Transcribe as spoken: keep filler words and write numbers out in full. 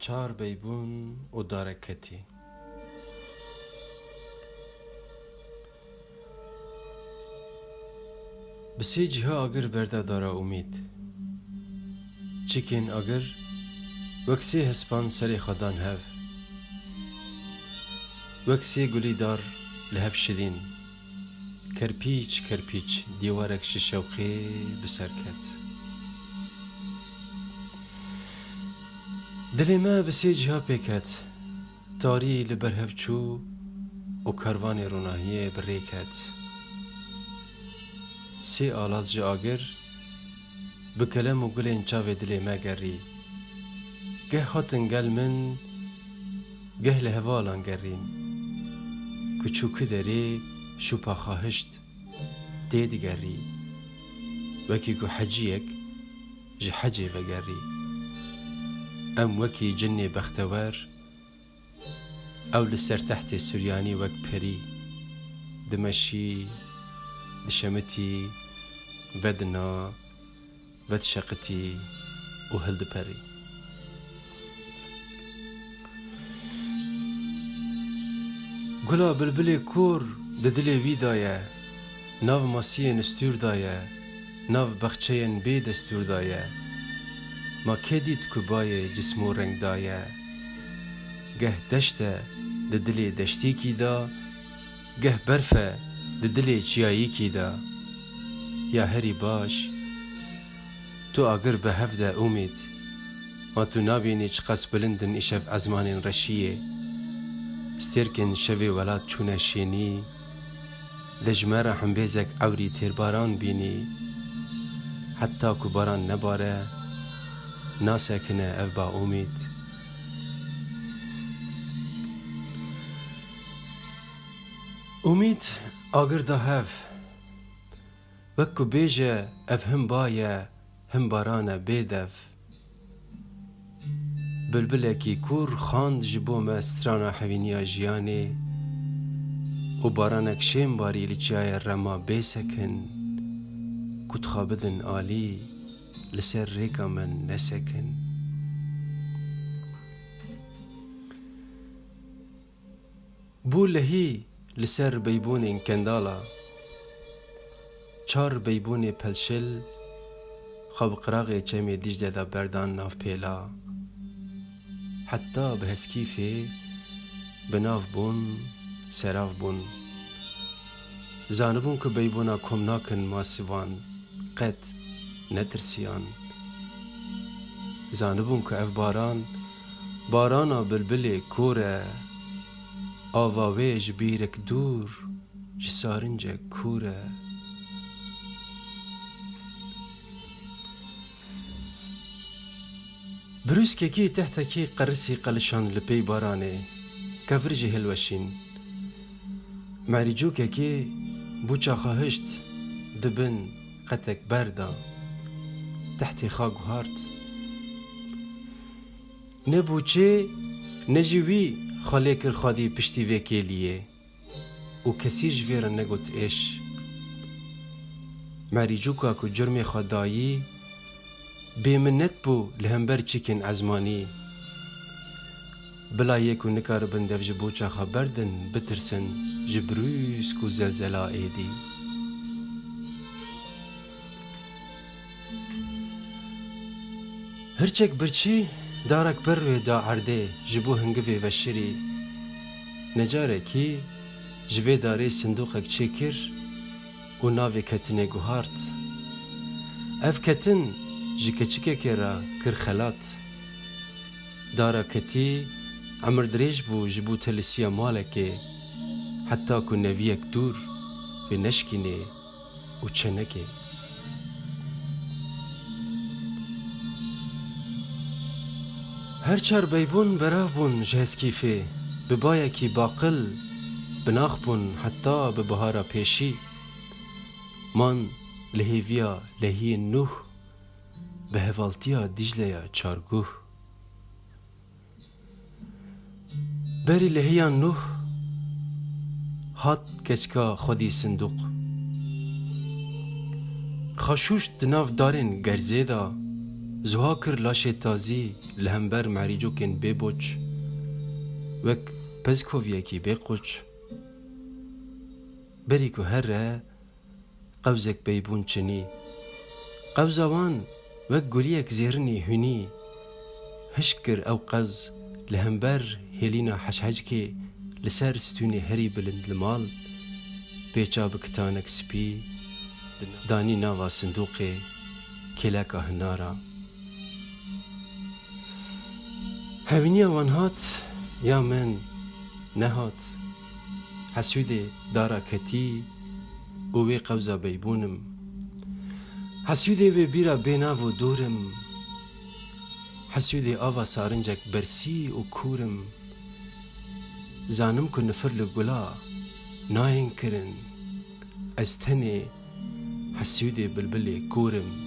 Çar beybûn û dareketî. Bi sê cîha agir berda dara Umîd. Çikên agir wek sê hespan serê xwe dan hev. Wek sê gulî dar li hev şidîn. Kerpîç kerpîç dîwarek ji şewqê bi ser ket. Dilê me bi sê ciha pê ket. Tarî li ber hev çû û karvanê ronahiyê bi rê ket. Sê alaz ji agir bi kelem û gulên çavê dilê me gerî. Geh hatin gel min, geh li hevalan gerîn. Ku çû ki derê şûpa xahişt tê digerî. Wekî ku heciyek ji hecê vegerî. Em wekî cinê bextewer, ew li ser tehtê suryanî wek perî dimeşî, dişemitî, vedina, vedişeqitî û hildiperî. Gula bilbilê kor di dilê wî de ye, nav masiyên stûr de ye, nav bexçeyên bê destûr de ye. Ma kê dît ku bayê cism û reng de ye? Geh deşt e di dilê deştîkî de, geh berf e di dilê çiyayîkî de. Ya herî baş, tu agir bi hev de Umîd. Ma tu nabînî çiqas bilind in îşev ezmanên reşiyê? Stêrkên şevê welat çûne şênî. De ji me re hembêzek ewrî têrbaran bînî. Heta ku baran nebare, nasekine ev ba Umîd. Umîd agir da hev. Wek ku bêje ev him ba ye, him baran e bêdev. Bilbilekî kûr xand ji bo me strana hevîniya jiyanê û baranek şên barî li çiyayê rema bêsekin, ku dixwabidin alî li ser rêka me nesekin. Bû lehî li ser beybûnên kendala. Çar beybûnê pelşil xwe bi qiraxê çemê Dîcle de berdan nav pêla. Heta bi heskîfê bi nav bûn, serav bûn. Zanibûn ku beybûna kom nakin masivan. Qet netirsiyan. Zanibûn ku ev baran, barana bilbilê kor e, ava wê ji bîrek dûr, ji sarincek kûr e. Birûskekî tehtekî qerisî qelişand li pey baranê, kevir jî hilweşîn. Merîcûkekê bûça xwe hişt di bin qetek ber de, tehtê xwe guhart. Ne bûçê, ne jî wî xwe lê kir xwedî piştî vê kêliyê û kesî ji vê re negot êş. Merîcûka ku curmê xwe dayî, bêminnet bû li hember çîkên ezmanî. Bila yê ku nikaribin dev ji boça xwe berdin, bitirsin ji birûsk û zelzela êdî. Hirçek birçî darek ber wê da erdê ji bo hingivê veşirî. Necarekî ji vê darê sindoqek çêkir û navê ketinê guhart. Ev ketin ji keçikekê re kir xelat. Dara ketî emirdirêj bû ji bo telisiya malekê, heta ku neviyek dûr wê neşkînê û çenekê. Her çar beybûn berav bûn ji heskîfê, bi bayekî baqil bi nax bûn heta bi bihara pêşî. Man li hêviya lehiyên Nûh, bi hevaltiya Dîcleya Çarguh. Berî lehiya Nûh hat keçika xwedî sindoq. Xwe şûşt di nav darên gerzê de, Zuha kir laşê tazî li hember merîcokên bêboç, wek pezkoviyekî bêqoç. Berî ku here qewzek beybûn çinî. Qewza wan wek guliyek zêrinî hûnî. Hişk kir ew qewz li hember hêlîna heşhecikê li ser stûnê herî bilind li mal, pêça bi kitanek spî, danî nava sindoqê kêleka hinara. Hevîniya wan hat ya min nehat. Hesûdê dara ketî û wê qewza beybûn im. Hesûdê wê bîra bênav û dûr im. Hesûdê ava sarincek bersî û kûr im. Zanim ku nifir li gula nayên kirin. Ez tenê hesûdê bilbilê kûr im.